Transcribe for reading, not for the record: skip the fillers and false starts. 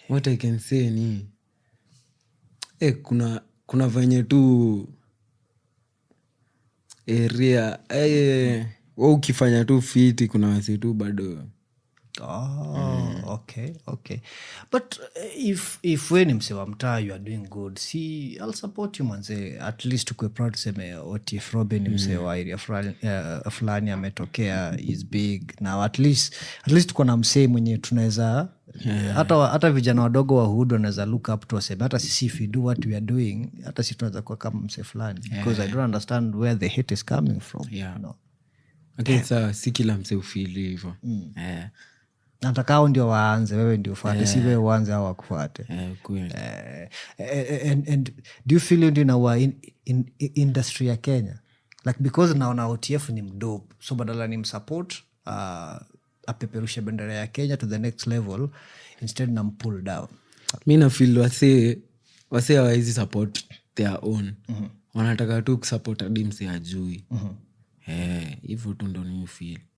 What I can say ni kuna venye tu area, we ukifanya tu fiti, kuna wasee tu bado. Oh, okay. But if we ni mse wa mtaa, you are doing good, see, I'll support you manze. At least tukue proud, tuseme OTF Robin ni mse wa area fulani ametokea, is big now. At least tuko na msee mwenye tunaweza hata vijana wadogo wa hood wanaweza look up to, waseme hata sisi if we do what we are doing, hata sisi tunaweza kuwa kama msee fulani, because I don't understand where the hate is coming from. No. Lakini saa si kila mse hufeel hivo. Nataka hao ndio waanze, wewe ndio ufuate, si wewe uanze au wakufuate. Kweli. And do you feel hiyo ndio inaua in industry ya Kenya? Like, because naona OTF ni mdope, so badala ni msupport apeperushe bendera ya Kenya to the next level, instead na mpull down. Mi nafeel wasee hawawezi support their own. Wanataka tu kusupport hadi mse ajui. Hivo tu ndo ni feel.